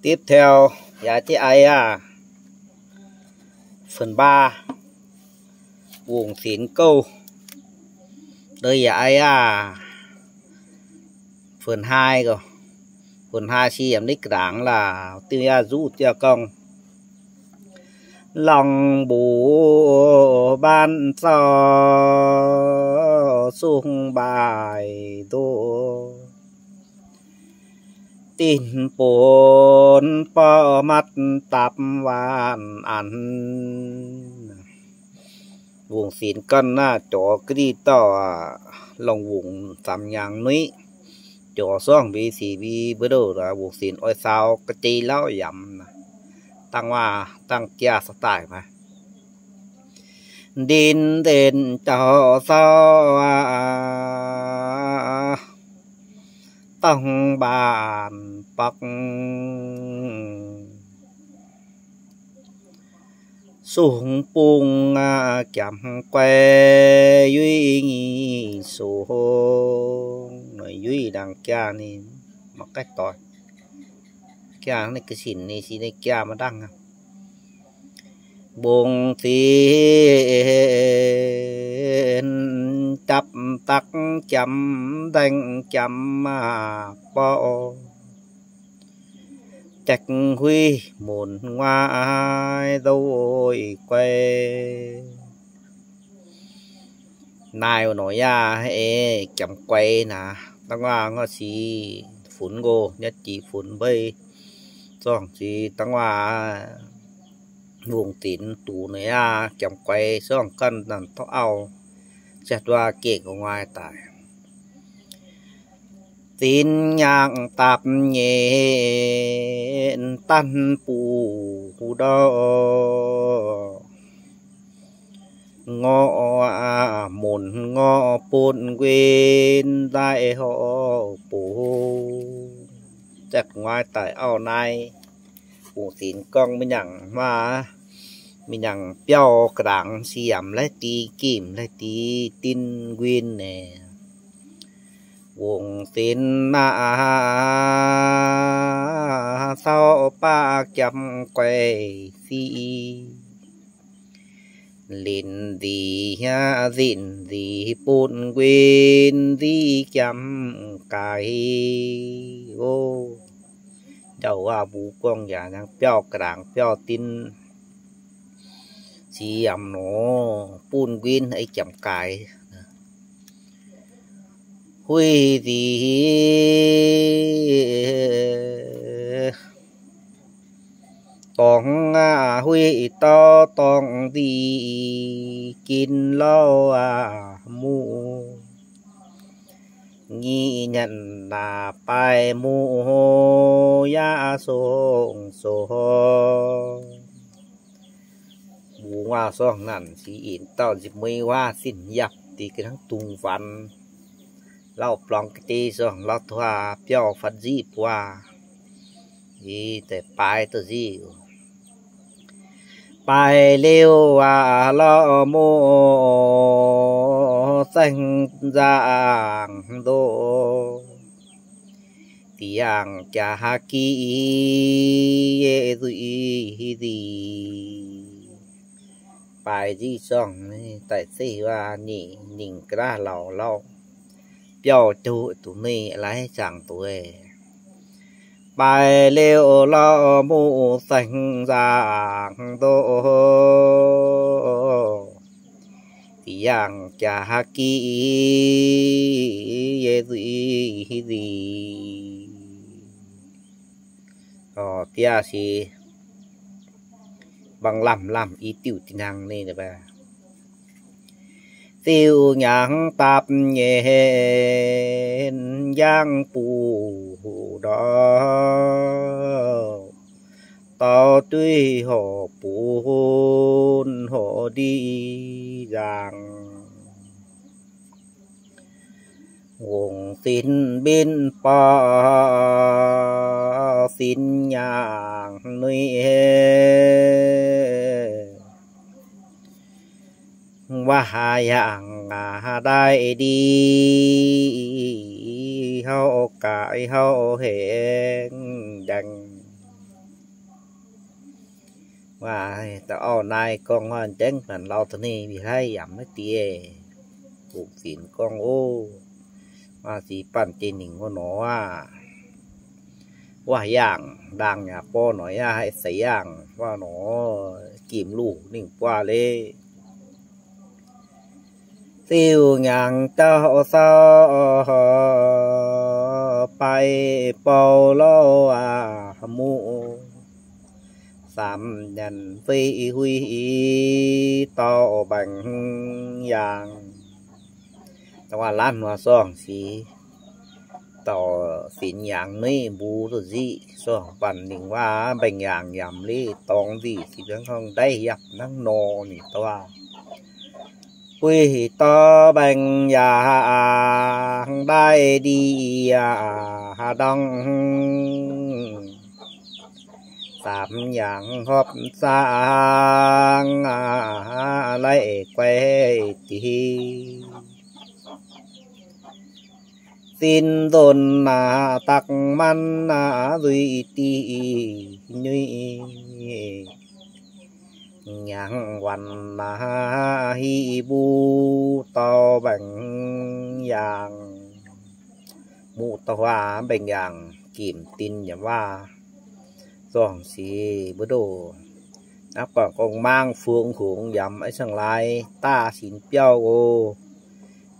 Tiếp theo, yaac jienv ai aqv, phần ba, Wungc Sinx Gouv. Ndov yaac ai aqv, phần hai, phần hai si yiem naaiv ga'nangv laaix, diuh yaac nzuqv diuh gorngv, lorngh mbuox mbaanv zorqv sung mbaaih ndoqv, dinh bun borqv matv dapv waanc anx. Wungc Sinx gorn naaiv joux ga'ndiev dauh, lorngh wungc zaamc hnyangx nuiv, joux sorngv mbi sic mbi mbuo ndoh, Wungc Sinx oix saau ga'jeiv lauv yamc, dangh waac dangh jaa saax daaih maiv ndin ndenc jauv saau aqv, dorngh mbaanc borqv sung bung aqv, jomc guai yuiv nyic sung. Yuiv ndaangc jaa ninh maiv gaengh doix, jaa ninh ga'sinc ninh si ninh jaa maiv ndangh. Mbungv zinh japv dakv jamv nzaeng jamv maah borqv, jaeqv huiv munc nguaaiv nzoih guai. Naaiv wuov nor yaac ei jomc guai naaic, dangh waac ngorc sic funx nqox nyei jiex funx mbei zorngh sic dangh waac Wungc Sinx duqv nor yaac jomc guai zorngh ganh nanc tov auv, ziangh duqv gengh gu'nguaaic daic. Zinx nyaangc dapc nyeic daaih buv ndau, ngorc munc ngorc butv nquin nzaiv horv bung. Ziangh gu'nguaaic daic auv naaiv, Wungc Sinx gorngv mingh nyaangc maah, mingh nyaangc biauv ga'nangv siemx laih dix, gimh laih dix, din nquin naaic. Wungc Sinx naaic caux baqv jomc guai sic, linc nzic, nzinc nzic butv nquin nzic jomc gaaix. O, ndau wuov mbuo gorngv yaac nyaangc biauv ga'nangv biauv din siemx nor, butv nquin ei jomc gaaix. Huih nzic dorngx aqv, huih dauh dorngx nzic gin lauh aqv muqv. Nyic nyanc naaic baaix muqv yaac song song. Mbuo waac sorng nanc sic inc dauh nzipc mueiz waac zinh yapv deix ga'hnangv dungz wanx. Lauh blongx ga'ndiev sorng lauh tuaac biauv fatv nziqv buaac. Ih deix baaix duqv nziqv. Baaix liuz aac, lorh muqv zaengc nzaangc ndoqv, diangx jaax giqv yie zuiz nzic. Baaix nziqv zorngh daic zeiv waac nyic ningc ga'naaiv lauz lauh biauv jauv duqv ninh laaix zaangc dueiv. Baaix liuz lorh muqv zaengc nzaangc ndoqv, diangx jaax giqv yie zuiz nzic. Diev se bangc lamh lamh i diuh dih hnangv ninh. Ziuh nyaangx dapv nyeic njang buv ndorm, dorh duqv horpc bun horpc ndiev nzaangc. Wungc sinx mbenv borqv sinx nyaangc nuiv, waac yangh daaih ndiev hauv gaax hauv hengx ndaengx. Waac, da'auv naaiv gorngv hnoi dengv naanc lauh da'nyeic mbiv hlaiv yaac maiv diex. Bungx finx gorngv, o, maaih sic banh jiex ningc wuov nor aav, waac yaangh ndaangc yaac borv nor yaac haih seix yaangh waac nor, jiem luh ningh buaav leiz. Siu hnyangx dauh sau, baaix bou louv aac muqv, samx nyanc fei huih dauh mbaengx yaangh. Da'waac laanh nor sorng sic dauh sinx hnyangx neiv mbuo duqv nziqc sorng banh ningc waac mbaengx yaangh yaac leiz dorngx nziqc sic biangv kong ndaix yapv hnangv nor ninh da'waac buih dorh mbaengx yaangh ndaix ndie yaac ndorngx, samx hnyangx hopv saang laih guai dic. Sin nzunc da'maanc nzuih dic nyuic, hnyangx waanc hiv mbuo dorh mbaengx yaangh. Muqv dauh waac mbaengx yaangh gemh din yaac waac sorng sic mbuo ndoh. Naaiv guangc gorngv mangv fungx hungx yaac maiv cangx laaix daav sinx biauv oc.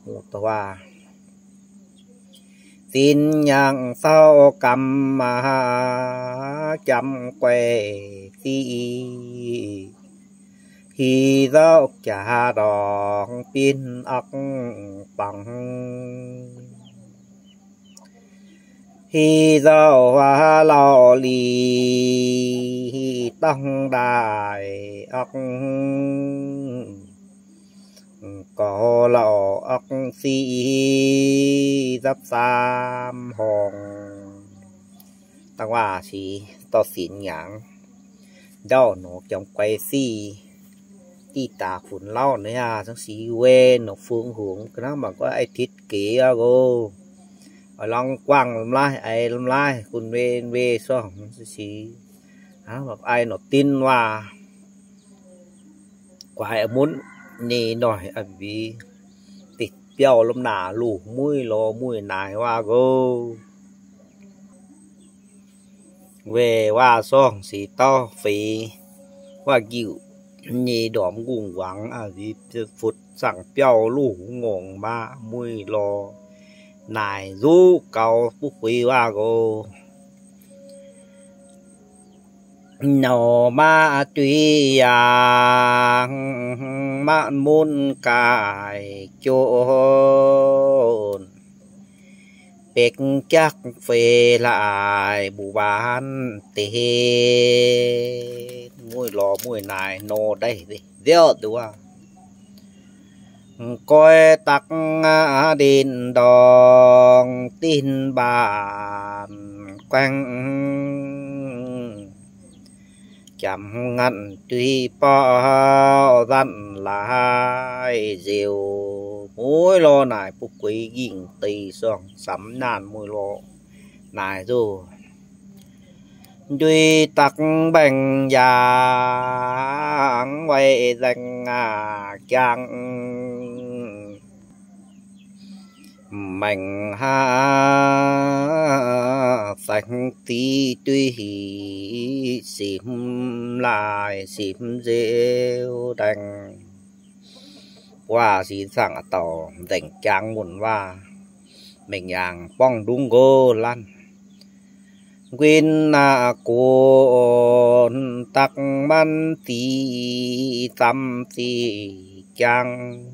Muqv dauh waac sinx hnyangx sauv gamh maac jamv guaix ziqc, hiz nzauv jaax ndorngx binv orqc bangc, hiz nzauv huaav lauh lic dorngx ndaaih orqc, gorx lauh orqc sic zapv saam horngh. Da'waac sic dorh sinx hnyangx ndauv nor jamv guaix sic, diqv daaih funx lauv nor yaac zangv sic weic nor fungx hungx ga'naaiv mangc gorngv ai titv gec aqv oc. Oix lorngx guangh lomh laaih, ai lomh laaih gunv weic weic sorng sic, ai nor dinv waac guaix munv nyei noic aqv mbiv, deix biauv lomh naaic luh muiv lorz muiz naaic waac oc. Weic waac sorng sic dauh feix waac njiuc nyei ndorm nqungh wangx aqv mbiv, futv zaangc biauv luh ngongc maac muiz lorz naaic nzuqv gaux buv guix waac oc. Nouh maav duih yaangh, maav munv gaaix jonc, bekv jaqv feix laaix mbuo waanc deix, mueiz lorz mueiz naaic nor ndaih nziouv duqv aqv. Goiv dakv ndin ndorngx dinh mbaanx guaengv, jamv nganc duih bauv nzanc laaix nzeux, mueiz lorz naaic buv gueix yingh deix sorng samx naanc mueiz lorz naaic nzunc. Nduih dakv mbaengx yaangh, waaic nzaeng aqv jangv, maengc haav saeng-diqv duih simx laaih simx nzeu ndaengx. Waac sin zaangc a'dauh nzaeng jangv munc waac, maengc yaangh borngv ndungv nqox lanv. Nquin aqv gunv dakv manv ziqc zamv ziqc jangv,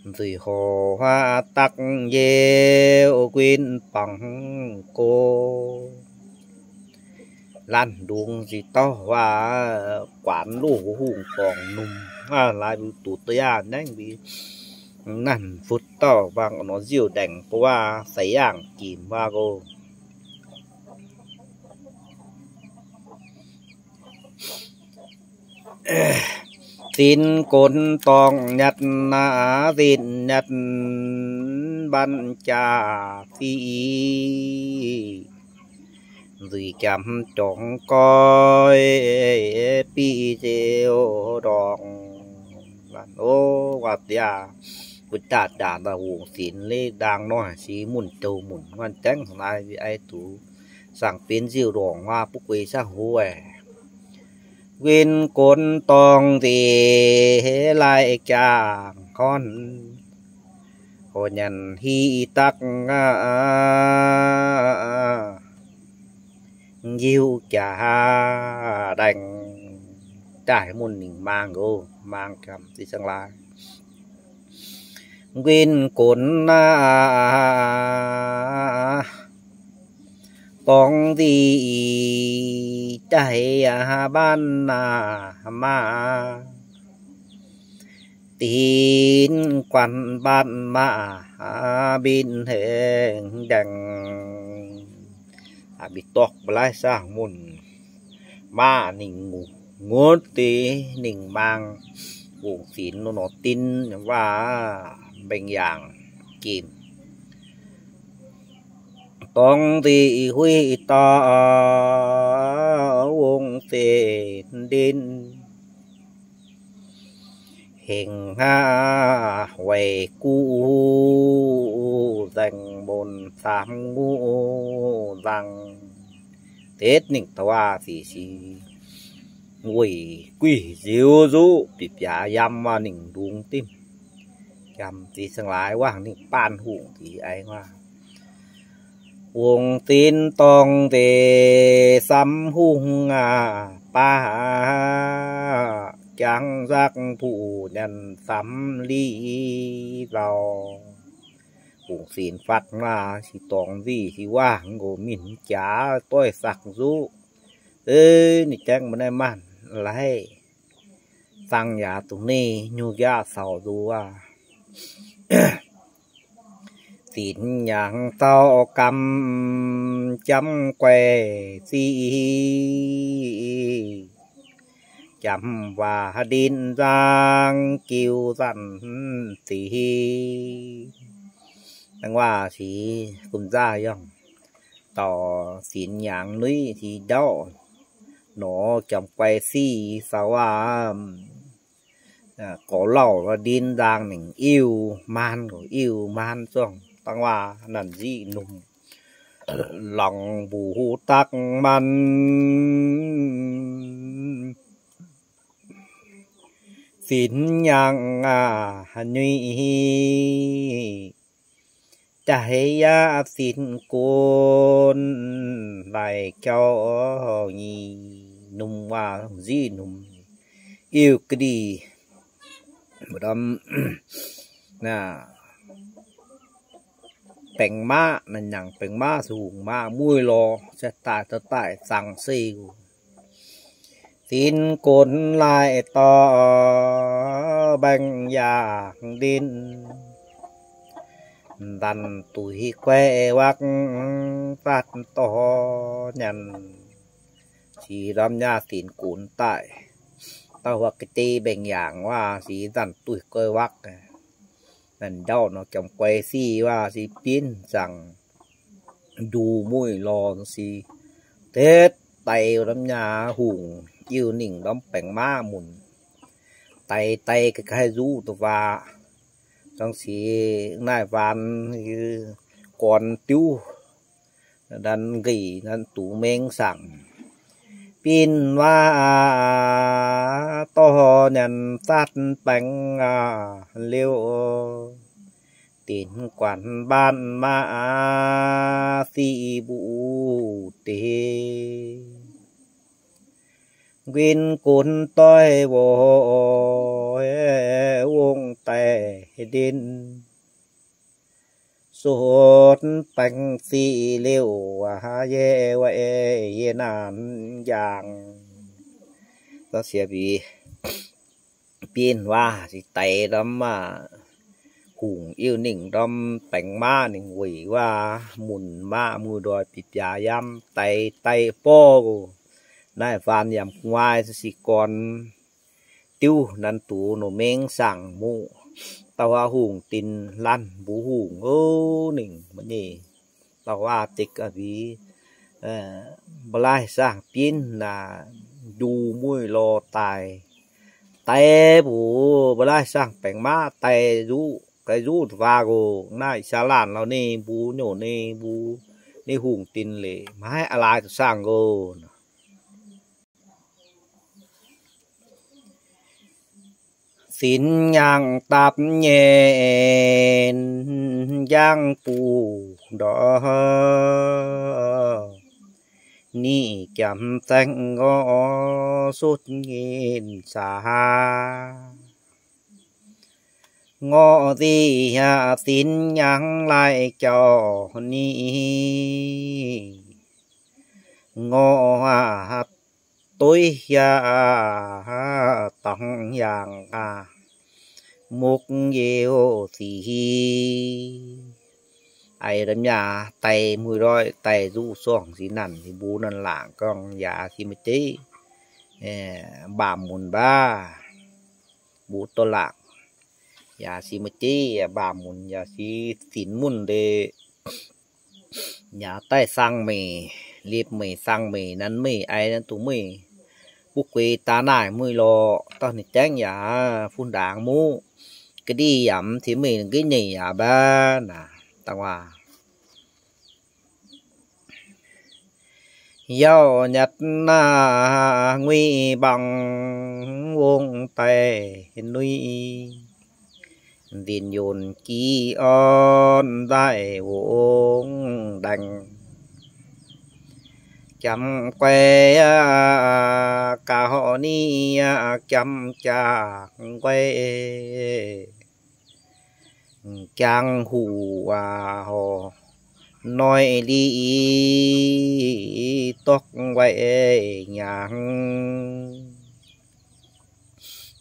nzuih hoc huaav dakv njiec nquin borngz gox. Lanv ndungx ziqc dauh waac guaanz loz hungh borngz numh, laaix mbuo duqv da'yaah naengv mbuo nanv futv dauh mangc nor nziouv ndaengx bou waac seix yaangh jimc waac oc. Zinx gonx dorngh nyatv aqv, zinx nyatv mbanc jaax ziqc, nzuih jaax jorngx goiv biv nziu ndorngx. Ov, waac diex, mbuo daaih daaih daaih wungc sinx leiz ndaang noic si munc douh munc nguaanh jaengv naaiv, ai duqv saangc benx nziu ndorngx waac butv gueix saangv huv. Win gonx dorngx nziex laih jangx horn, hoc nyanc hiv dakv njiuv jaax ndaengx daaih munc ninh maang oc, maang gamh ziex cangx laaix. Win gonx naaiv dorngx nziex daaih mbaanv naaiv maah, dinx guanh mbaanv maah, mbin hengx ndaengx. Mbic dorqv mbuo laaiv saangv munc maah ninh ngutv deix ninh maang wungc sinx nor nor dinx waac mbaengx yaangh gemh. Dorngx nziex huih dauh wungc sinx ndinx, hengx haav weic guv nzaangc mun camv nguv nzangc. Tetv ninh da'waac sic sic weic guih nziu nzuqv bieqc biaax yam waac ninh ndungx dimv. Yam ziex cangx laaix waac ninh baanh hungh deix aengx waac. Wungc sinx dorngx nziex samv hungh aac, baav jangx nzaqv mbuoqc nyanc samv liz nzauh. Wungc sinx fatv maac sic dorngx nziex sic waac nqox mingh jaax doix saqv nzuqv. Eix, ninh jangv mbuo naaiv maanh laaix zangh yaac dungx ninh nyungc yaac caux nzuqc aac. Zinx nyangx zaux gamh jamv guaix ziqv, jamv waac ndin nzang jiu zanc ziqv. Dangh waac sic gunv nzaaih yangh dauh zinx nyangx nuiv sic ndauv nor jamv guaix ziqv caux waac gorx lauh ndin nzang ningc iu maan, iu maan zorngh dangh waac nanc nziqv numh longc mbuox hu dakv maan. Zinx nyangx aac, nyuiz daaih yaac zinx gunv laaix jauv nyic numh waac nziqv numh iu ga'ndih. Mbuo ndorm baengx maqv, naaiv nyangx baengx maqv se hungh maqv mueiz lorz, se daaih daaih zaangc se Zinx gunv laaih dorh mbaengx yaangh ndin, nzanc duih guaix wakv fatv dorh nyanc. Sic ndorm nyaah zinx gunv daaih, dauh huaax ga'dei mbaengx yaangh waac sic nzanc duih guaix wakv. Nzanc ndauh nor jomc guaix sic waac sic binv zaangc nduqc mueiz lorz sic, tetv daix ndorm nyaah hungh iu ningc ndorm baengx maqv munc. Daix daix ga'gaih nzuqv da'faanh, zangc sic naaiv faanh gorn diuv, nqih nanv duqv mengh saangc. Binv waac dorh nyanc zatv baengx liouh, dinc guanc mbaanh maqv sic mbu'ndiev. Nquin gunv doix woix wongh daaih ndin, sutv baengx sic liouh yie weic yie naanc njaangc. Zangv sic bieqc binv waac sic daix ndorm hungh iu ningc ndorm baengx maqv ningc weic waac munc maqv muiz-ndoih bieqc biaax yamv daix daix borv. Naaiv faanh yaac gu'nguaaic sic gorn diuv nanv duqv nor mengh saangc muqv. Dauh waac hungh dinc lanv mbuo hungh oc ningc mv nyei. Dauh waac deix a'biex mba'laaih saangh binv naaic, ndu muic lorh daaih, dai mbuox mba'laaih saangh baengc maqv daaih nzuqv, daaih nzuqv nduqc faah nqox. Naaiv ih saa laanh lauh, ninh mbuo nyungc ninh mbuo, ninh hungh dinx leiz maiv haih a'laaix duqv saangh nqox. Sinx hnyangx dapv nyei njang buv ndorv, ninh jomc zaeng ngorc sutv nyinh caax. Ngorc nzih yaac sinx hnyangx laaih jauv ninh, ngorc dueiv yaac dorngx yaangh mukv youh sic. Eix da'myaah daaih muic ndoih daaih nzuqv sorngh sic naanc, mbuo naanc laangc gorngv yaac sic maaih jeiv mbaamh munc mbaah. Mbuo dorh laangc yaac sic maaih jeiv mbaamh munc, yaac sic sinx munc ndeic. Yaac daaih sang meic, liepc meic, sang meic, nanv meic, eix nanv dungz meic, buov gueix daaih naaic muic lorh. Dauh ninh jangv yaac fun ndaangc muqv ga'ndiev yaac mv tengx meic, ninh ga'nyiec yaac mbaeqv naaic dangh waac. Yauh nyatv naaic nguiz mbaengx wong daaih nuiv, nzinh yonc jiv orn nzaaih wong ndaengx. Jomc guaix gauh ni jomc jaax guaix, jangx huc aac horc noic lic dorqc guaix hnyangx.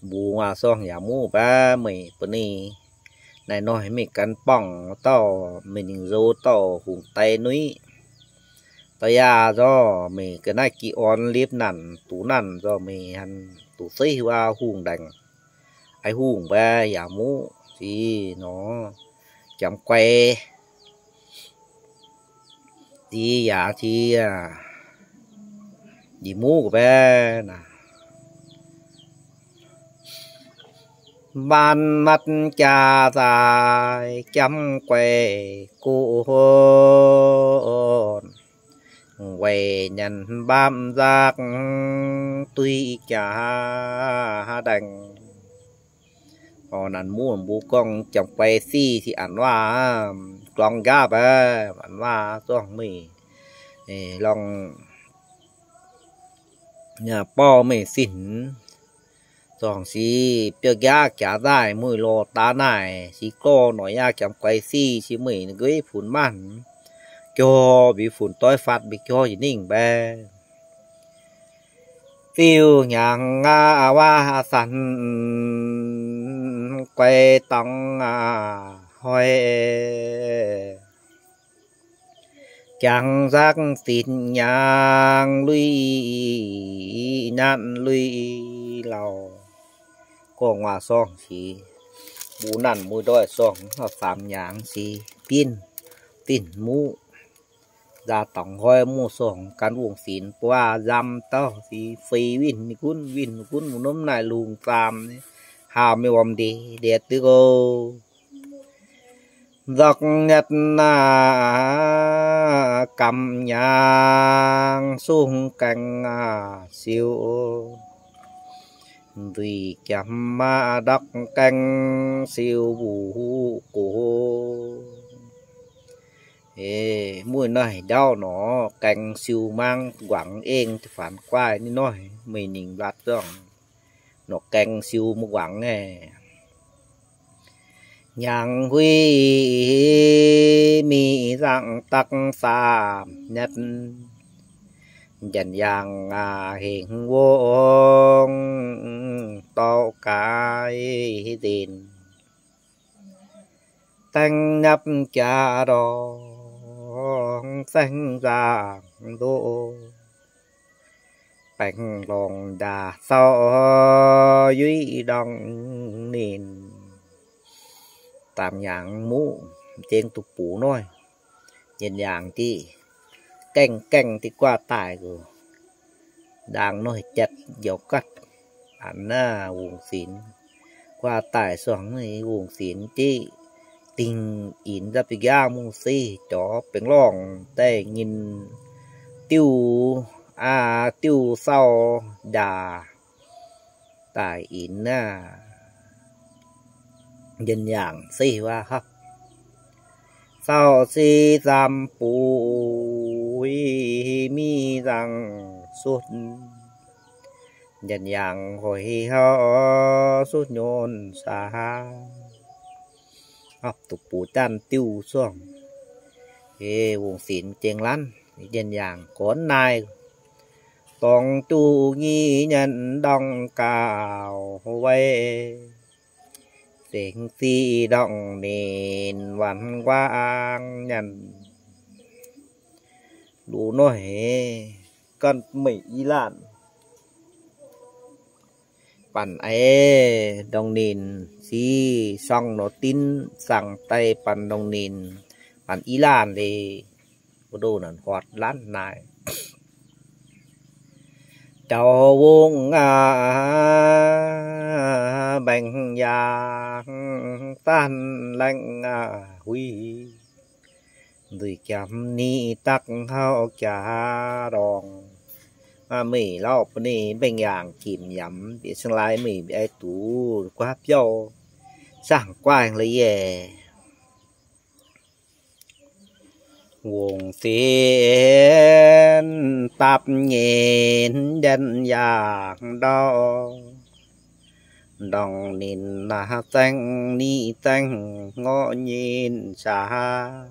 Mbuo waac sorngh yaac muqv mbaeqv meic ba'ni. Naaiv noic meic gan borngv dauh, meic ningc nzou dauh hungh daaih nuiv. Dauh yaac nzorc meic ga'naaiv jiex orn liepc naanc, duqv naanc nzorc meic hanc duqv seix waac hungh ndaengc. Eix hungh mbaeqv yaac muqv sic nor, jomc guaix sic yaac sic yie muqv mbaeqv naaic. Mbaanh matv jaax zaaix jomc guaix gox, weic nyanc mbaamv nzaqc duih jaax haav ndaengx. Orv, naaiv muqv mbuo gorngv jomc guaix sic, sic a'hneiv waac, glorng nqaapv aqv, a'hneiv waac zorngh meih lorngh borh meih sin. Zorngh sic biauv nqaapv jaax nzaaih mueiz lorh daav naaic, sic gorx norqc yaac jomc guaix sic, sic meih ninh nqueiv funx maanh, jorh mbic funx doiv fatv mbic jorh yietc ningh mbaeqv. Fiuv hnyangx aqv waac sanx guaix dorngx aqv hnoi, jangx nzaqc sinx hnyangx lui, nanv lui lauh. Gorngv waac sorngh sic, mbuo nanc mueiz ndoih sorngh haav faam hnyangx sic, binv, dinc muqv, nzaa dorngx hnoi muqv sorngh gan wongh sinx buov nzam dauh sic, fei winh ninh gunv, winh ninh gunv, mbuo nomv naaic lungh zaam, haamh mienh wuom ndiev ndiev duqv oc. Nzorqc nyatv naaic gamh hnyangx sung gaengh siou, nzuih jaax maah ndortv gaengh siou mbuo gox. Mueiz naaic ndaauv nor gaengh siou mangv guangc eng da'faanh guaaih ninh noic, meih ningc mbatc zorngh norqc gaengh siou mangv guangc aeqv. Hnyangx huiv mingh zaangc dakv saamh nyatv, njang-yangh hengx wongh dorh gaaix nzengc. Daengh nyapv jaax ndorngx saengv nzaangc ndoqv, baengh lorngh ndaaih sauv yuiv ndorngx ninh. Daamh hnyangx muqv m'zing duqv bux noic, njang-yangh diqv gaengh gaengh diqv guaav daaih nqox, ndaangc noic jatv njoux gatv, an naaiv Wungh Sinx guaav daaih suangx, Wungh Sinx diqv dingh inx nzapv biauv-nqaang mungv siqv, jorx baengh lorngh daaih nyinh diuh, aa, diuh sauv njaaux daaih inx naaiv njien-yaangc siqv wuov hopv. Sauv siqv zaamv buic, mingh nzangc sutv, njien-yaangc hoic houv sutv nyonc saax. Hopv duqv buv janx diuh suangx, Wungh Sinx jengx lanv, njien-yaangc gorngv naaiv, dorngx juqv nyic nyanc ndorngc gauh weic, sengx siqv ndorngc ninh waanc nquaang nyanc. Lungh noic ganh meih i laanh banh ei ndongc ninh siqv sorng nor dinv, saangx daaih banh ndongc ninh, banh i laanh leiz, mbuo ndoh naaic horpc lanv naaic. Jauv wungh aac, mbaengx yaangh daanh laengh aac huih, nzuih jaax ni dakv hauv jaax ndorngx. Meih lauh bun ninh mbaengx yaangh jimc yaac mv bieqc ceng lai, meih mbiauz duqv guaav biauv saangv guaaih leiz yaac. Wungh Sinx dapv nyeic njien-yaangc ndau, ndorngc ninh naaic zaengv ni zaengv ngorc nyinh saax.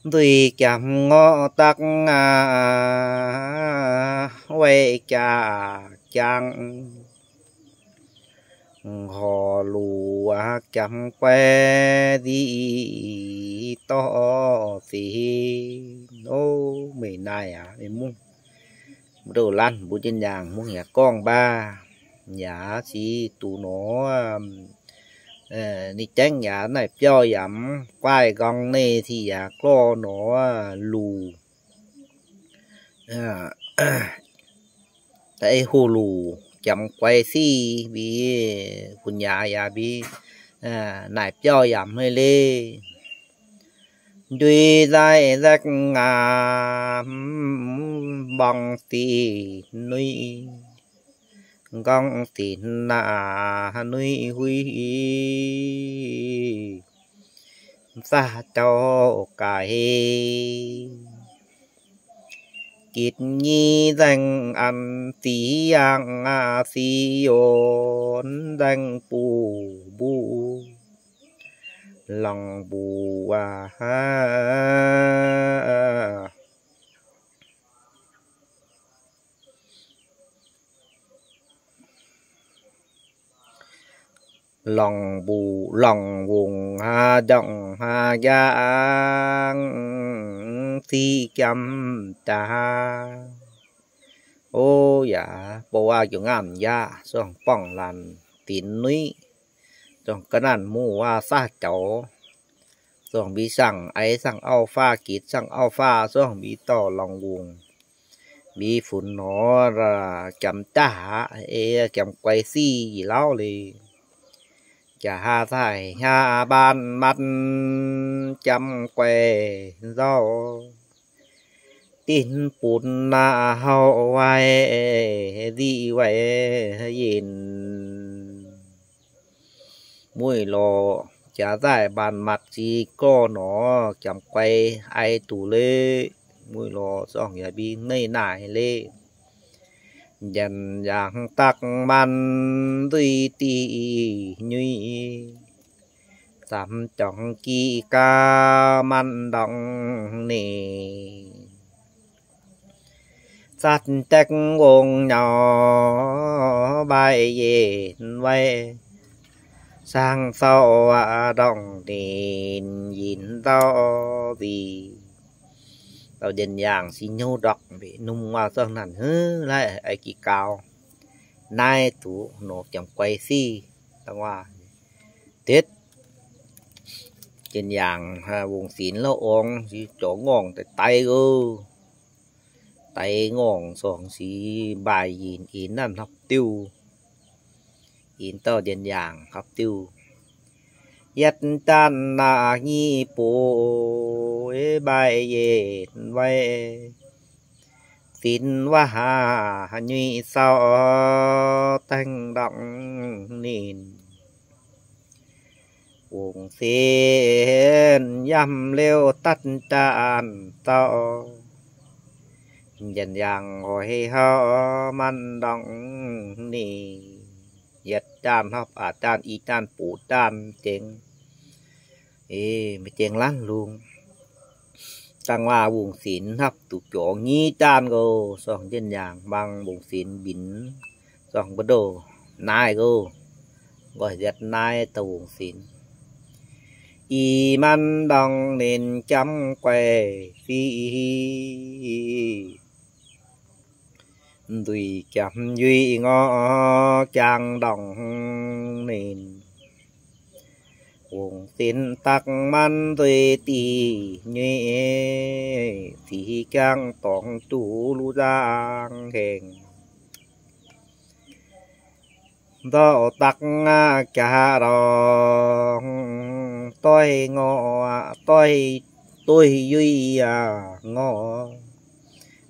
Nzuih jaax ngorc dakv aac, weic jaax jangx, horc luc jangx guai ziqc dorh sic. O, meih naaic aac, meih mungv mbuo ndoh lanv mbuo njien-yaangc mungv yaac gorngv baac, yaac siqv duqv nor, ninh jangv yaac naaic biauv yaac mv guaaih nqorngv, ninh siqv yaac glorv nor, luc, da'eix hoc luc jangx guai siqv mbiv, bun yaac yaac mbiv, naaic biauv yaac mv hei leiz. Njuih nzaaih nzaekv ngaamv mborngz sic nuiv, nqorngv sic naaic nuiv huih, saah jauv gaaix gitv nyic nzaengc an sic yangh, sic yonc nzaengc buv mbuv, lorngx mbuv aac. Lorngx mbuv lorngx wungz aac, ndorngc aac, njang siqv jam daaih. O yaac, bou waac jiex ngaamv yaac, zuangx borngz laanh dinx nuiv, zuangx ga'naanh muoz waac saah jaux, zuangx mbiv saangv aiv saangv auv faah gitv saangv auv faah, zuangx mbiv dorh lorngx wungz, mbiv funx nor, jam daaih aqv, ei jam guai siqv yaac lauh leiz. Jaax haa zaih hnyav mbaanh matv, jam guai nzauh, dinv bun naaic hauh waaic, ziqc waaic yinh. Mueiz lorz jaax zaih mbaanh matv ziqc gorx nor, jam guai ai duqv leiz. Mueiz lorz zorngh yaac mbiv neiv naaic leiz. Njanc yaac dakv maanc nzuih diqc nyuiz, camv jorngx giqv gaax maanc ndorngx ninh. Zatv daekv wongh nyaux mbaaih yietc waaic, saangv sauv aac ndorngh ninh yinh nzauh nzic. Dauh njien-yaangh sih hnyouv ndorqc mbeqc, Numh waac zorngh naanc haaix laaic aengx giqv gaux naaiv duqv nor, jangx guai siqv dangh waac. Ditv Janx-Yaangc, Wungh Sinx lorqc, orngx sic jorx ngorngh daaih daix gouv. Daix ngorngh sorng sic mbaaih yinh, yinh nanv hnopv diuh. Yinh dauh Janx-Yaangc hnopv diuh. Yietv jaanh naac nyic buc mbaaih yinh wei. Sinx waac nyuic sauh dengh ndorngx ninh. Wungh Sinx yamh liuz datv jaanh zaux. Janx-Yaangc hoic houv manv ndorngx ninh. Yietv jaanh hnopv, aav jaanh, i jaanh, buc jaanh jengx. Maiv jengx laanh lungh. Dangh waac Wungh Sinx hnopv duqv jorx nyic jaanh gouv, sorng Janx-Yaangc mangc Wungh Sinx mbinx, sorng mbu'ndongx naaiv gouv, nqoi yietv naaiv dauh Wungh Sinx. Ih manv ndorngx ninh jamv guaix sic, nzuih jamv yuic ngorc jangx ndorngx ninh. Wungh Sinx daaih manv nzuih dih nyuic, sic jangx dorngx juv luv nzangc hengx. Nzauh daaih jaax ndorngx doix ngorc, doix, doix yuic ngorc,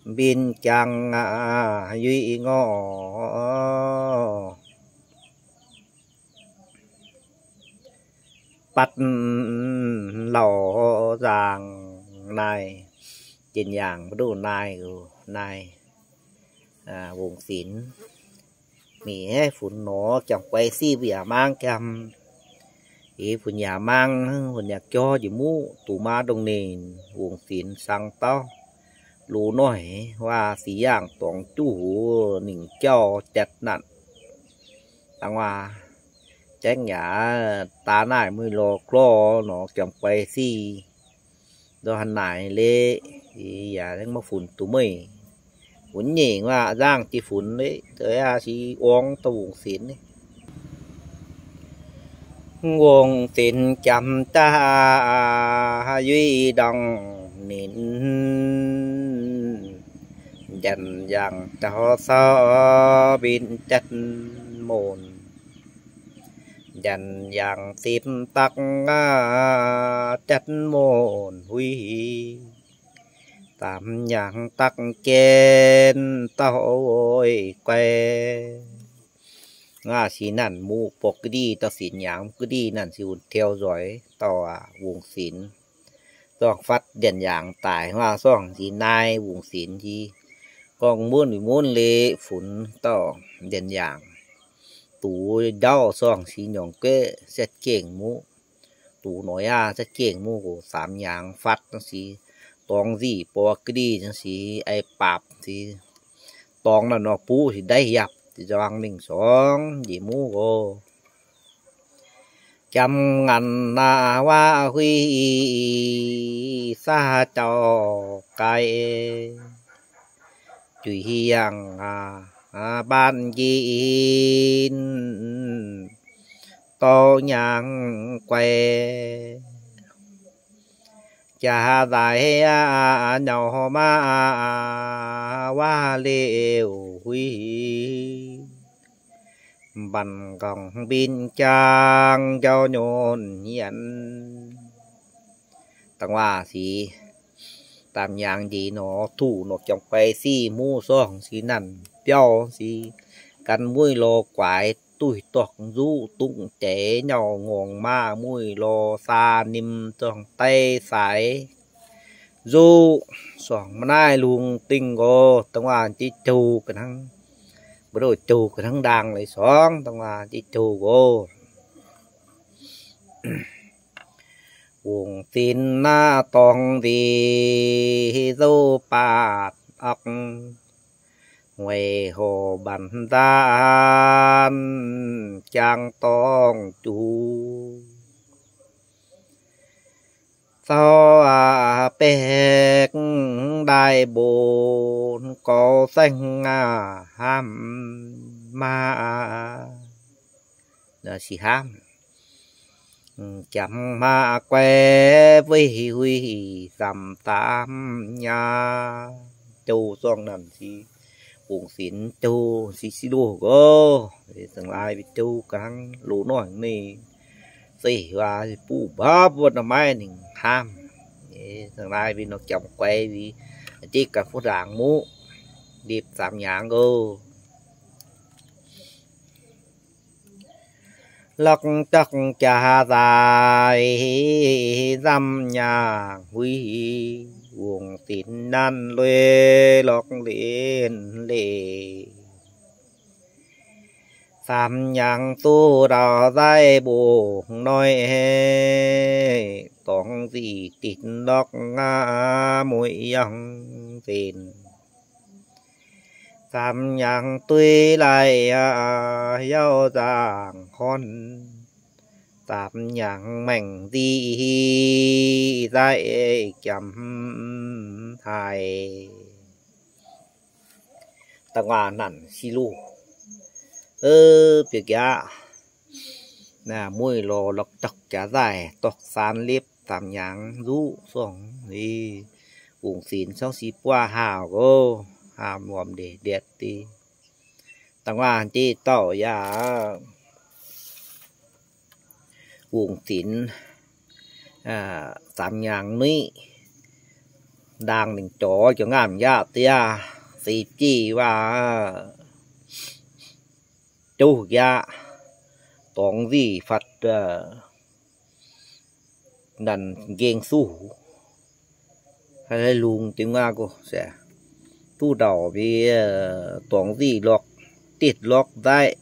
mbin jangx yuic ngorc. Batv lauh nzaangc naaic, Janx-Yaangc mbu'ndongx naaic, naaic Wungh Sinx, mingh haiv funx nor, jangx guaix sic mbuo yaac mangv jangx. Ih funx yaac mangv, funx yaac jauv njiec muqv, duqv maa ndongc ninh. Wungh Sinx sang dauh loz-noic waac sic yangh dorngx juv huv ningc jauv jatv natc. Dangh waac, jaengv yaac daaih naaic muic lorz glorv nor jangx guaix sic. Nzauh haaix naaic leqv, yaac maiv funx duqv meih. Funx nyeic waac nzangc jiex funx leqv, aa, si orngx dauh Wungh Sinx. Wungh Sinx jamx daaih yuic ndorngx ninh, Janx-Yaangc jauv sauv mbin jatv monc. Janx-Yaangc zipv daaih jatv monc huih, zaamx hnyangx daaih jienv dauh guaix. Aa, si nanc muqv borqv ga'ndih, dauh sinx hnyangx ga'ndih nanc si funx tiou nzoih dauh Wungh Sinx. Zorngh fatv Janx-Yaangc daic, aa, zorngh si naaiv Wungh Sinx si gorngv munv munv leqv funx dauh Janx-Yaangc. Duqv ndaauv zorngh si nyungc gueqv setv gengh muqv. Duqv noic aav setv gengh muqv, zaamx hnyangx fatv hnangv si, dorngx nzic borqv ga'ndih hnangv si, ei baapc si, dorngx naaiv nor buv si ndaix yapc, nzuangx mingh sorngv njiec muqv oc. Jamx nganc naaiv waac huih, saav jauv gaix, juix yangh, aa, mbaanv njin, dorh hnyangx guaix, jaax nzaaix nyaux maa, waac liouh huih, mbanc nqorngv mbin jaang njau nyorn nyanc. Dangh waac si, zaamx hnyangx njiec nor, duqv nor jangx guaix sic muqv sorngv si nanc biauv si, gan mueiz lorh guaix duih dorh nzuqv dungv jeiz nyauv ngorngv maah, mueiz lorh saa nim zorngh daiv saaix nzuqv sorngv maiv naaiv lungh dingh oc. Dangh waac jiex joux ga'hnangv, mbu'ndongx joux ga'hnangv ndaangc leiz sorngv, dangh waac jiex joux oc. Wungh Sinx naaiv dorngx nzic nzuqv baatc orqc, weic hoc mbanc nzaan jangx dorngh juv. Zaux baeqc ndaaih mbon gorx saengv hnamv maah, sic hnamv. Jangx hmaa guai weih huih samx daamv nyaanh, jouh zorngh nanc si, wungc sinx jouh si siv loh nqox. Zaangc Laai mbuo jouh ga'hnangv loz-hnoi ninh zeih waac buv mbapv wuov nor maiv ninh hnamv. Zaangc Laai mbuo nor jangx guai mbuo, jeiv ganh fuqv ndaangc muqv, ndipc samx hnyangx nqox. Lorqc, dorh jaax zaaix nzamv nyaanh huih, wungc sinx nanv lui lorqc lienh leiz. Samx hnyangx duqv ndau nzaiv mbong hnoi, dorngx nzic ditc lorqc aqv mueiz yangh nzenc. Samx hnyangx duiv laih yauv nzaangc horn, samx hnyangx maengc nzic nzaiv jomc haaix. Da'nguaaz nanc si loh, bieqc nqaatv, mueiz lorz lorqc dorh jaax nzaaih dorh saan liepv samx hnyangx nzuqv zorngh, wungc sinx corngv si buaav haauh nqox, haauh muomc ndeic ndietc di. Da'nguaaz jiex dauh yaac wungc sinx samx hnyangx nuiv ndaang lingc jorx jauv ngaamv yaac diaah, seix jiex waac jouh yaac dorngx nzic fatv nanc nqengh suv, haaix lungh dingc waac go se duqv ndauc mbuo dorngx nzic lorqc, ditv lorqc nzaiv,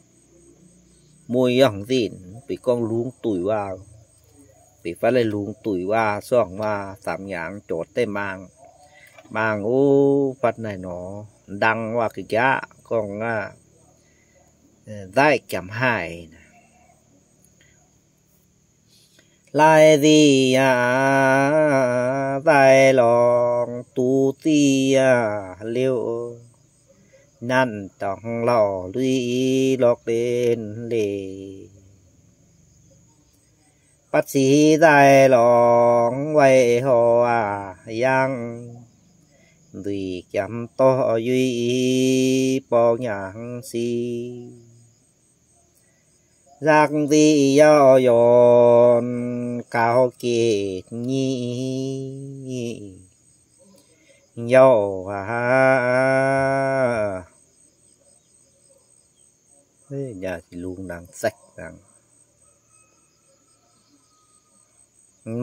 mueiz yangh nzinc, beiv gorngv lungh duic waac, beiv fatv laih lungh duic waac zorngh waac samx hnyangx jorx daaih maang, maang wuov fatv naaiv nor, ndang waac ga'nqaaqv gorngv aqv, nzaiv jomc haaix. Laih nzic yaac nzaaih lorngx duqv ziex liouh, nanv dorngx lauh lui lorqc lienh leiz. Batv sic nzaaih lorngx waaic horc yangh, nzuih jomc dorh yuiz borngz hnyangx sic. Nzaqc nzic yauv yorn gaux gec nyic yauv aac. Lungh nangc zaeqv nangc.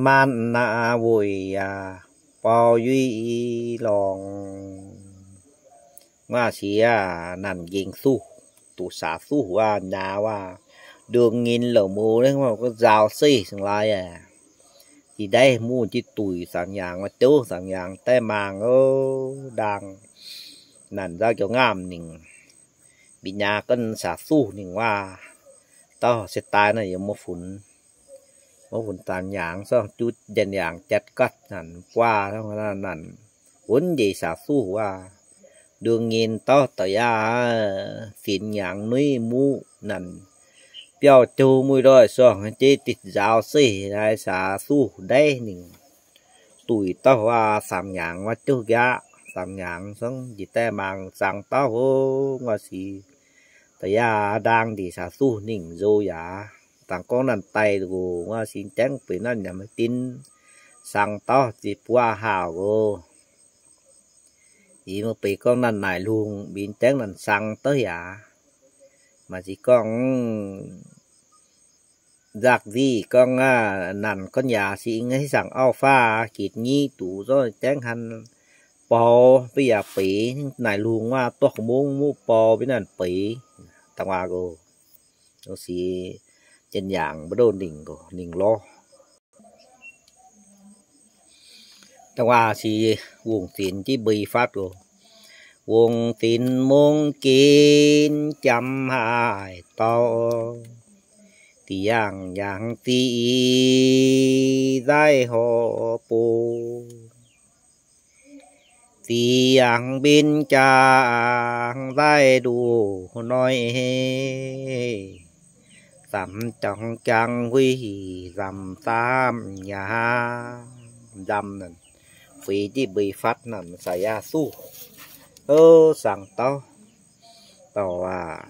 Maanc naaiv weic yaac baux yuiz lorngx. Nguaaz siex nanc nqengh suv, duqv saax suv waac nyaah waac, nduov nyinh louc mou nzaaux seih Zaangc Laai aac. Jiex ndaix muv jiex duic samx hnyangx, maaih jouv samx hnyangx daaih maang ov, ndaang nanc nzauh jauv ngaamv ningc, mbic nyaah gorngv saax suv ningc waac, dauh se daaih naaiv yiem mouv funx, mouv funx zanc hnyangx sorng juv njien-yaangc jatv gotv nanc buaav nanc, wunv njiec saax suv waac, nduov nyinh dauh da'yaah sinx hnyangx nuiv muv nanc, biauv jouh muiz-ndoih sorng jeiv ditv nzaaux seih naaiv saax suv ndaix ningc. Duic dauh waac samx hnyangx waac jouv nqaaqv, samx hnyangx sorng njiec daaih maang zangx dauh ov, nguaaz siex da'yaah ndaang njiec saax suv ningc nzou yaac dangx gorngv nanc daaih oc, nguaaz siex jangv beix nanc yaac maiv dinv, zangx dauh ziec buaav haauc oc. Yie mbuo beix gorngv nanc naaic lungh mbenc jangv nanc zangx dauh yaac, maaih ziex gorngv nzaqc nzic gorngv nanc gorngv yaac siex haaix zangc auv-faah gitv nyiv duqv zorqv jangv han baux, mbuo yaac beix naaic lungh waac dorh mungv muqv baux mbuo nanc beix. Dangh waac oc, siex njien-yaangc mbuo ndoh ningc oc, ningc lorh. Dangh waac siex wungc zinx jienv mbeix fatv oc. Wungc zinx mungv ginv jam haaix dauh, diangx yangh ziqc nzaiv horpc bung. Ziangx mbenc jangx nzaiv nduqc noic, Dapv jangx jangx huih nzamc saamv nyaanh, nzamc naaic, feix diqv mbeix fatv naaic, Messiah suv. Saangx dauh, dauh aac,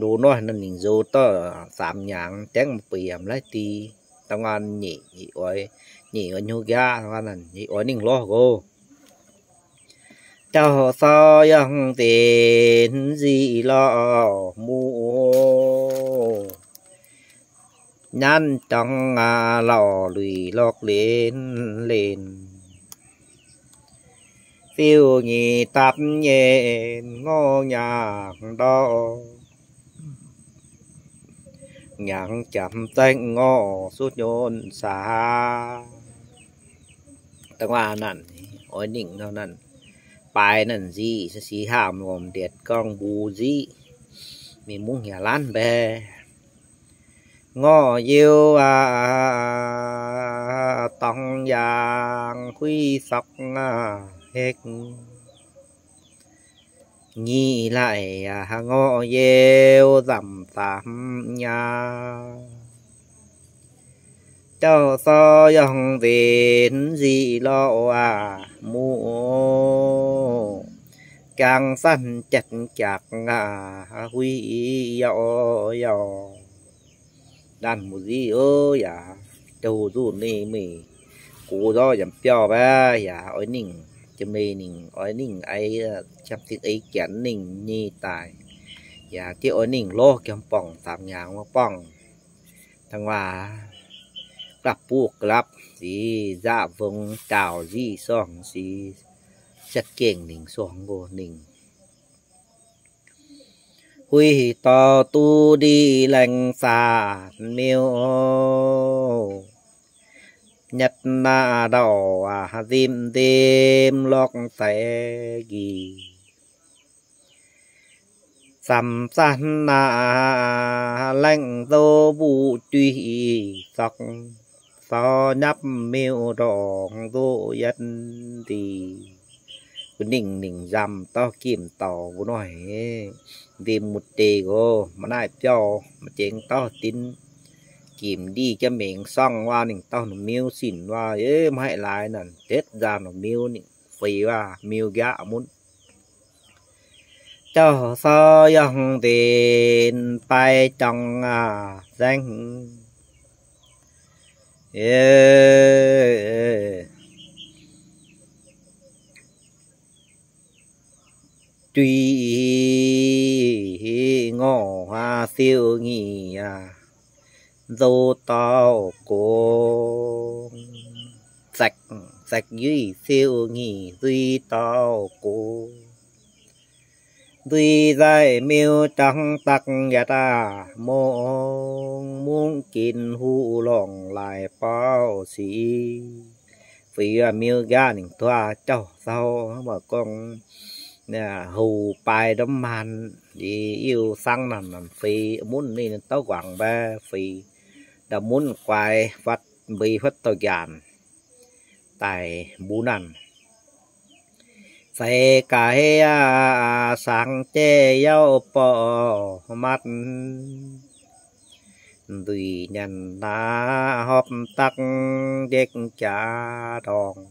loz noic naaic ninh nzoux dorh saamv nyaanh, dengv bueix yaac maiv laih deix. Da'nguaaz nyeic, nyeic oix, nyeic oix hnyouv nqaatv, da'nguaaz naaic nyeic oix ninh lorz nqox. Jauv sou yangh nzenc nzic lorh muv, nyanv jangx aac, lauh luic lorqc lenz lenz. Fiuv nyic dapv nyeic ngorc nyaangc ndorqc, nyaangc jaax zaengv ngorc suv nyonc saax. Da'nguaaz naaic, oix ninh nor naaic, baaix naaic nzic, sic haamh lomc ndietc gorngv mbux nzic, mingh mungv hnyangx laanh mbaeqc. Ngorc you aac, dorngx yaangh huih sorqc aac hekv. Nyic laic aac, ngorc you nzamc faam nyaanh. Jauv sou yangh nzenc nzic lorh aac muv, jangx sanv jatv jaqc aac huih yauv yauv. Laanh mbuo nzic, o yaac, douh nzuqc ninh meih gox nzorv yaac biauv baac yaac oix ninh, jiex meih ninh oix ninh ei, qam zingh ei janx ninh nyei daaih, yaac diev oix ninh lorz giam borngc zaamc hnyangx wuov borngc. Da'nguaaz gapv buv gapv sic, nzaqv fongx daauh nzic sorng sic, siatv gengh ninh sorng nqox ninh. Huih dorh duqv ndih laengz saatc miuc, nyatv naaiv ndau aac, nzipc nzipc lorqc deix nqih. Samx zanv naaic laengz nzou mbu'juih zorqc, zorqc nyapv miuc ndorngx nzoqc yietv ndic. Mbuo ninh, ninh nzamc dauh gimh dauh mbuo noic, nzipc mu'deix nqox, maiv naaic biauv, maiv jengx dauh dinv. Gimh ndih jienv mengh sorng waac ninh dauh nor miuc sinc waac, maiv haih laaix naaic, tetv nzaangc nor miuc ninh feix waac, miuc nqaatv munv. Jauv sou yangh nzenc baaix jangx aac nzaengv, juiz ngorc aac siou nyic aac nzou dauh gox, zaekc, zaekc yuiz siou nyic nzuih dauh gox. Nzuih nzaic miuc jangx dakv yietv aac mungv, mungv ginx huv longc laaix baauv sic. Feix miuc nqaatv ninh duqv jauv sou, mv baac gorngv houx baaix ndorm maanc, liuz yiuh sangv naanc naanc feix munv ninh dauh guangc mbaeqc feix ndau munv guaix fatv mbeix fatv dauh njaanc daaih mbuo naanc. Zeix gaaix aac, sangx jeiv yauv borqv matv, nzuih nyanc naaiv hopv dakv njiec jaax ndorngx.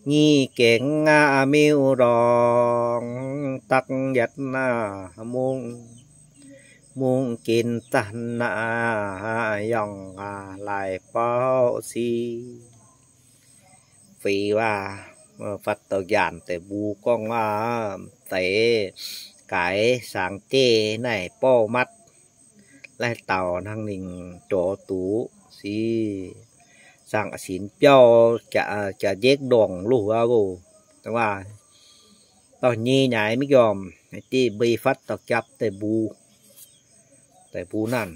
Nyic gengx aac miuc ndorngx dakv yietv aac mungv, mungv ginx zanc aac yangh aac laaix baauv sic. Feix waac, fatv dauh njaanc deix mbuo gorngv waac, zeix gaaix sangx jeiv naaiv borqv matv, laih dauh hnangv ninh jov duqv sic, sangx sinx biauv jaax njiec ndorngx loh aqv oc. Dongh waac dorh nyei nyaaic maiv njormh, div mbeix fatv dauh japv deix mbuo, deix mbuo naanc.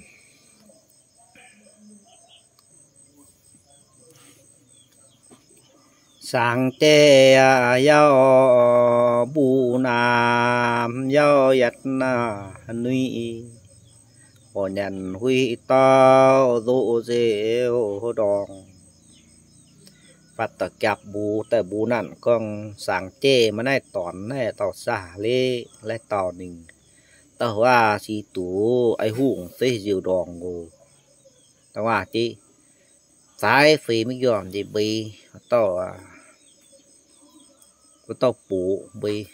Sangx jeiv yauv mbu'naamh yauv yietv nuic, horc nyanc huih dauh ndoqv nzeu ndorngx. Fatv dauh japv mbuo daaih mbuo naanc gorngv sangx jeiv maiv naaiv dorngx naaiv dauh saah leqv, laih dauh ninh Dauh waac si duqv Ai Hungh se nziouv ndorngx oc. Dauh waac jiv zaaix feix maiv njormh njiec mbeix, dauh, dauh box mbeix.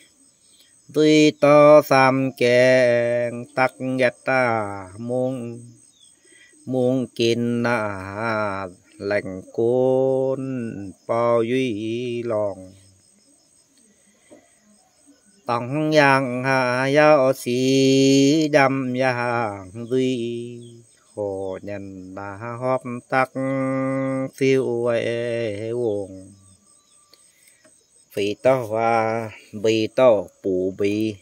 Nzuih dorh samx gaengh dakv yatv daaih mungv, mungv gen naaiv laengz gunv borg yuiz lorngh. Dorngx yaangh yaac sic ndamv yaangh nzuih, horc nyanc naaiv hopv dakv fiuv wongc. Feix dauh waac mbeix dauh box mbeix.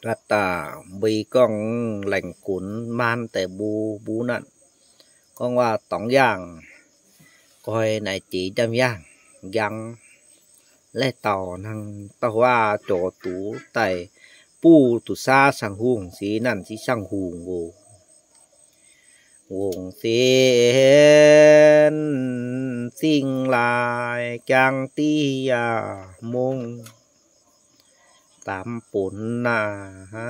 Latv daaih mbeix gorngv laengz gunv maan deix mbuo, mbuo naaic gorngv waac dorngx yaangh, goix naaic jiex ndamv yaangh njang. Laih dauh hnangv dauh waac jorx duqv daaih buv duqv saav Sang Hungh se naaic se Sang Hungh oc. Wongc sienx zingh laaix jangx diqv yaac mungv, daamx bunx naaiv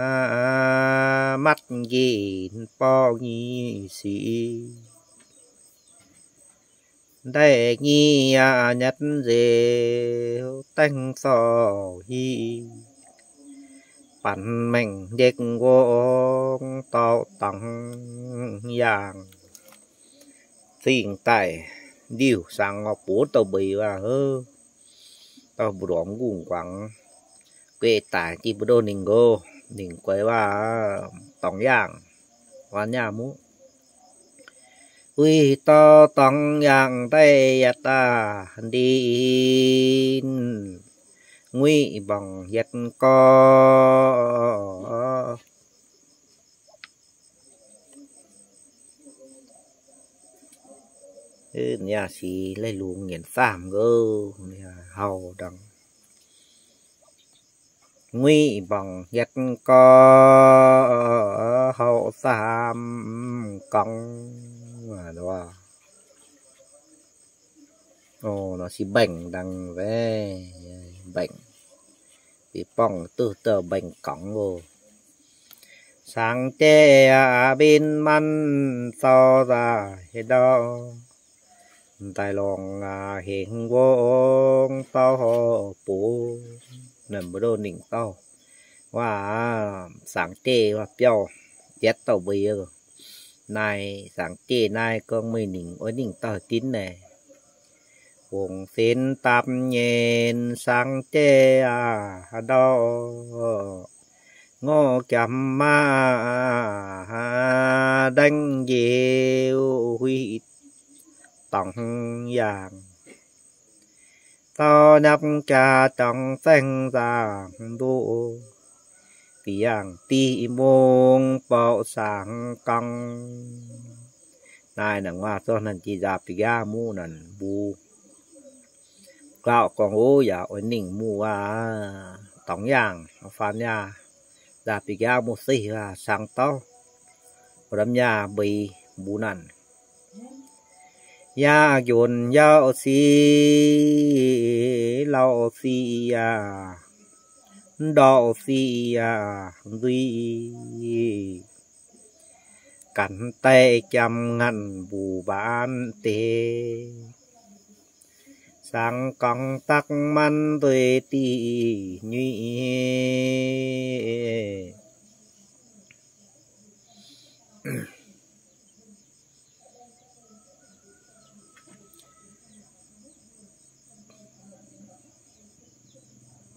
matv njiec borg nyei sic. Ndaih nyei yaac nyatv nzeix daengh zorc hieh, banh maengc ndekv nqorngv dorh dorngx yaangh. Zingh daaih ndiuh sangx oix buov dauh mbeix waac heuv, dauh mbu'ndongx nqungh nquangx gueic daic, jiex mbu'ndongx ningc nqox, ningc gueix waac dorngx yaangh, waac nyaah muqv. Uix dorh dorngx yaangh ndaih yatv daaih ndin, nguiqv mborngc yietv gorx. Yaac sic laih lungz nyienc faam nqox, hauv dangh nguiqv mborngc yietv gorx, hauv faam gorngv. Nor sic mbaengc dangh, mbaengc, bieqc borngv duqv dauh mbaengc gorngv oc. Sangx jeiv aqv, mbenc manc zaux nzaaih ndau, daaih longc aqv hengx wongv dauh bungx. Naaiv mbu'ndongx ningc dauh waac, sangx jeiv waac biauv yietv dauh mbeix. Naaiv sangx jeiv naaiv gorngv meih ningc oix ningc dauh dinv naaic. Wongc senx dapv nyienc sangx jeiv aqv ndau, ngorc jaax maah ndaengv njiec huih dorngx yaangh. Dauh nyapv jaax dorngx zaengh nzaangc ndoqv, biangh diqv mungh borqv sangx gorngv. Naaiv nangc waac zorqv naaiv jiex nzaah bieqc nqaang muqv naaic mbuo glaauv gorngv, o yaac oix ningc muqv waac dorngx yaangh faan yaah, nzaah bieqc nqaang muqv seix waac sangx dauh, o lamh yaah mbeix mbuo naaic. Yaac njonc yauv sic, lauh sic yaac, ndorqc sic yaac nzuih, ganh daaih jangx ngaanc mbuo mbaanv deix. Sangx gorngv daqv manv nzuih diqc nyuiz.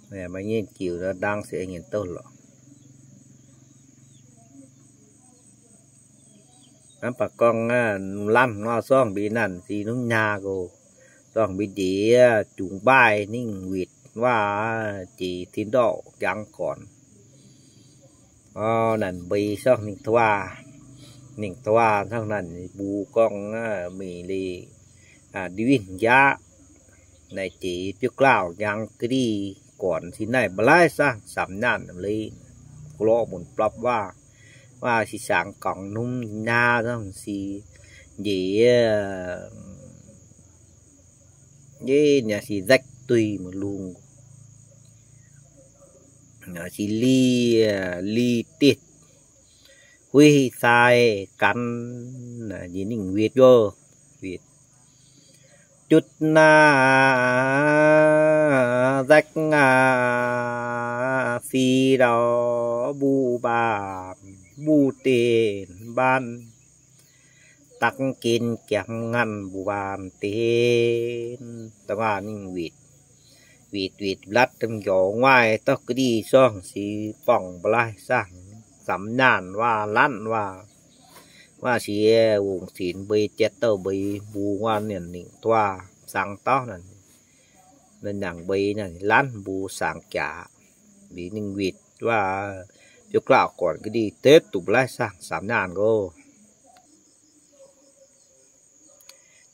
Maiv nyiemv jiuc nor, ndangv se nyienx douh lorqc. Mv baac gorngv lamh nor, zorngh mbi naanc zinh nungv nyaah oc. Zorngh mbi njiec jungx mbaaih ningh witc waac jiex tin-dorngh jangx gornx. Naanc mbeix zorngh ninh tuaav, ninh tuaav zorngh naanc mbuo gorngv mingh liuz, ndiev winh nqaatv naaic jiex biouv glaauh njang ga'ndiev gornx. Cin naaiv mba'laaih saah samx nyaanh leiz, gu'lorqv munc blopv waac, waac se sangx gorngx nungv nyaah zorngh se njiec, njiec nyaah se nzaekv duih maiv lungh. Liz, liz ditv huih sai gan, ninh witv nqox, witv jutv naaiv nzaekv aav, si ndau mbuo mbaanh, mbuo dinh mbaanh, da'ginh giemx nganh mbuo mbaanh dinh. Da'wuov ninh witv, witv witv mlatv njorx nguaaic dorh ga'ndiev sorng sic borngz mba'laaih saangv samx nyaanh waac lanv waac, waac siec wungc sinx mbeix jatv douh mbeix mbuo waac nyanc ningc duaav saangv dauh naaic, nyanc mbeix lanv mbuo saangv jaax. Liuz ninh witv waac biouv glaauh gornc ga'ndiev tetv duqv mba'laaih saangv samx nyaanh nqox.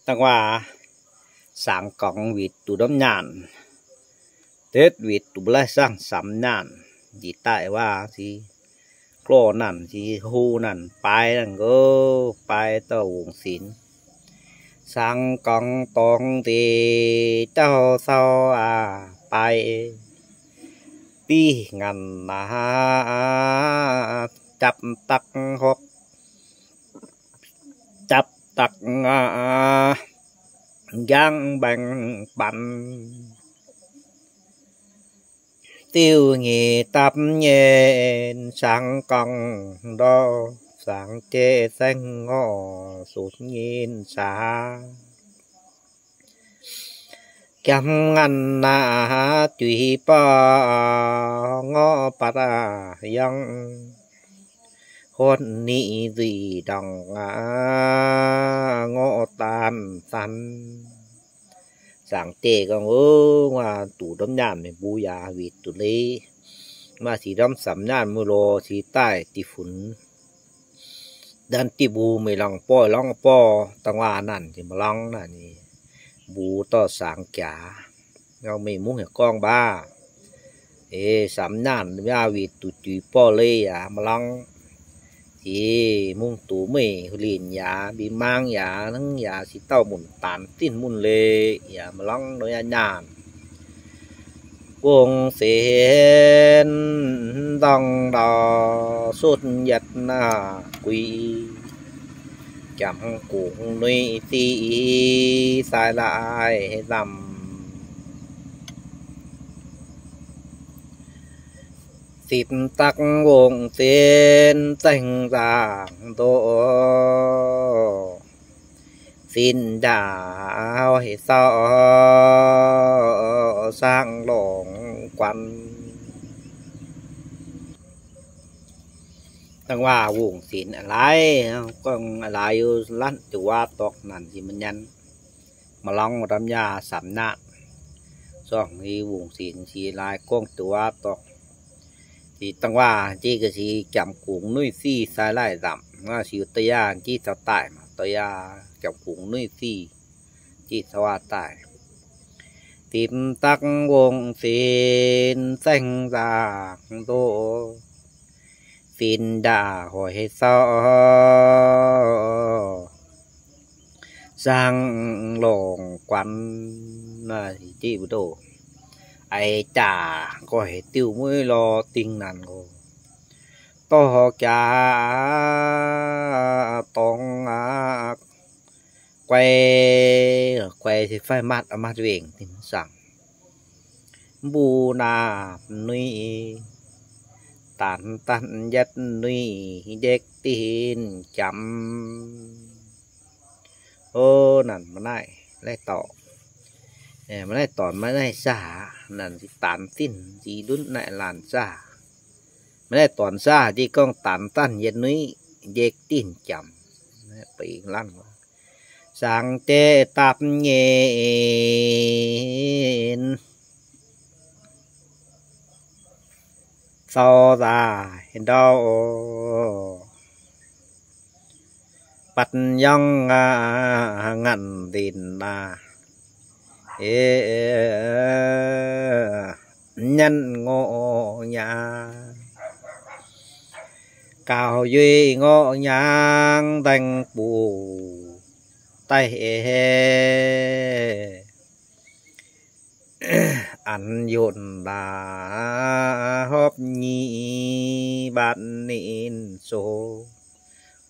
Da'wuov saangv gorngv witv duqv ndorm nyaanh, tetv witv duqv mba'laaih saangv samx nyaanh. Njiec daaih waac sic, glorh naanc sic, hlo naanc baaix naanc nqox, baaix dauh wungc sinx. Saangv gorngv dorngx nzeic jauv sau aac, baaix biv nganh aac, japv dakv horpc, japv dakv aac, njang mbaengx banx. Diuh nyeic dapv nyeic saangv gorngv ndorm, saangv jeiv saengv ngorc sutv nyei saax. Jangx nganh naaic juix baac ngorc batv yangh, huotv niqv nzuih ndongc aac, ngorc daanh daanh. Saangv jeiv gorngv, Ov, waac duqv ndorm nyaanh meih mbuo yaac witv duqv leiz. Maaih sic ndorm samx nyaanh mueiz lorz sic daaih diqc funx. Daan diqc mbuo meih lorngh borh lorngh borh dangh waac naanc jiex maiv lorngh naaic, mbuo dorh saangv jaax. Meih mungv heuc gorngv baac, eix samx nyaanh yaac witv duqv juix borh leiz yaac maiv lorngh. Eix mungv duqv meih lingc yaac mbing maang yaac hnangv yaac sic dauh munc daanx dinv munc leiz yaac maiv lorngh nor yaac nyaanh. Wongh sin ndorngv ndau sutv yietv naaic guix, jamv gungx nuiv sic sai laaih nzamv. Sipv dakv wongh sin zaengh nzaangc ndoqv, sin ndaauh heh sauv saangv longc guanh. Dangh waac wongh sin a'laaix, gorngv a'laaix lanv jiex waac dorh naanc jiex maiv nyanc. Maiv lorngv ndorm nyaanh samx nyaanh. Zorngh i wongh sin sic laaix gorngv jiex waac dorh. Sic dangh waac jiex ga'sic jamv gungx nuiv sic sai laaih nzamv. Sic da'yaangh jiex caux daaih, da'yaangh jamv gungx nuiv sic jiex caux waac daaih. Sipv dakv wongh sin zaengh nzaangc ndoqv, sin ndaauh hoic heh sauv saangv longc guanh. A'jaax gorx hec diuh mueiz lorz dingh naanc nqox, dorh jaax dorngx aqv. Guai, guai se fai matv, matv wengh dingh saangv. Mbuo naamh nuiv daanx daanx yietv nuiv ndekv dinh jamv. O, naanc maiv naaiv laih dorngx, maiv naaiv dorngx maiv naaiv saah, naanc daanx dinh nziex ndutv naaiv laanh saah. Maiv naaiv dorngx saah jiex gorngv daanx daanx yietv nuiv ndekv dinh jamv. Bingx lanv, saangv jeiv dapv nyeic sau nzaaih ndau, batv yangh nganh nzinh naaic, nyanc ngorc nyaang, gauh yuiz ngorc nyaang nzaeng buc daaih. An yunc laaix hopv nyic mbatc ninh sou.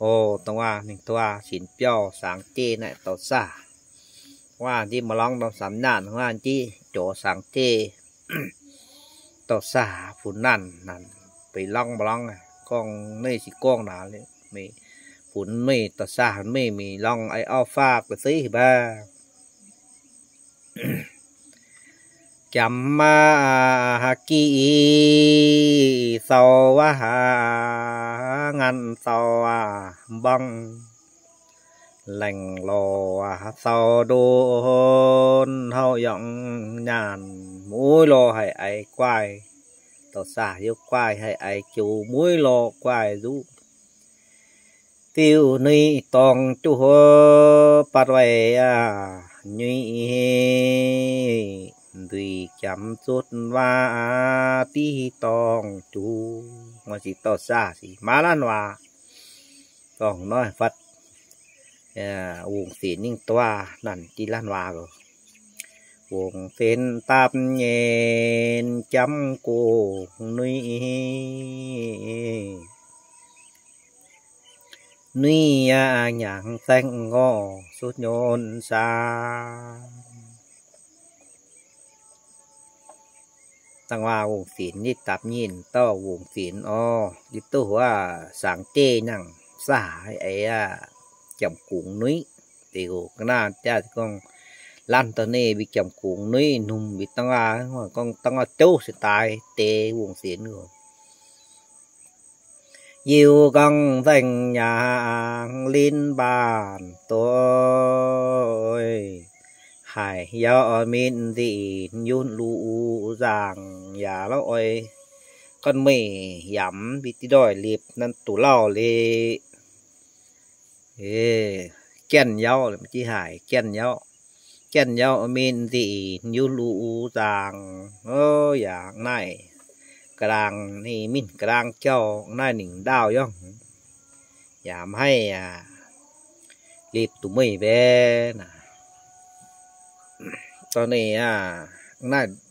O, dongh waac ninh duqv sinx biauv sangx jeiv naaic dorh saah. Waac njiec maiv lorngx dongh samx nyaanh, waac njiec joux sangx jeiv dorh saah funx nanv nanv, beix lorngx maiv lorngx, gorngv meih se gorngv naaic, meih funx meih dorh saah meih mingh lorngx ei auv faah gu'seix mbaah. Jamx maa haaix giv sou waac haaix nganc sou waac mborngv. Laengz lorh sou ndon hauv yongc nyaanh, mueiz lorh haih aiz guaih, dorh saah hiuv guaih haih aiz joux, mueiz lorh guaih nzuqc. Diuh nuic dorngx juv huov batv waaic aac, nuic nduih jamx zutv waac div dorngx juv. Ngoi sic dorh saah sic maaih laanh waac. Dorngx noiv fatv, wungx sinx ninh duqv nanc jienv laanh waac oc. Wungx sinx dapv nyeic jamv gong nuic, nuic yaac hnyangx saengv ngorc sutv nyonc saah. Dangh waac wungx sinx nyei dapv nyeic dauh wungx sinx orv, yie duqv huaav sangx jeiv nangc saah eix aac, jamc gong nuic. Deix oc ga'naaiv jaax gorngv, laanh dorh ninh mbuo jamc gong nuic, ninh mbuo dangh waac gorngv dangh waac jouv se daaih deix wungx sinx oc. Yiu gorngv nzaeng yaac linh mbaanh doic, haiz yaac min nzih yunv luc nzaangc yaac lorv oix gorn meih yamv mbiv diqv ndoih liepc nanv duqv lauh liqc. Janx yauv, jiv haic janx yauv. Janx yauv min nzih yunv luc nzaangc, o, yaac naaiv ga'laangc ninh mingh ga'laangc jauv naaiv ninh ndaauh yangh, yaac maiv haih liepc duqv meih mbaeqc naaic. Dorh ninh aac,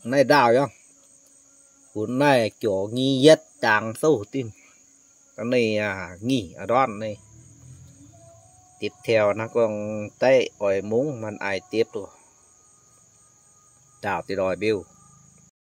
naaiv ndaauh yangh, bun naaiv joux nyic yietv jangx souv dinh. Dorh ninh aac, nyic a'ndorn ninh. Tiếp theo naaiv gorngv daiv oix mungv manh aix diepv duqv ndaauh diqv ndoih mbiuh.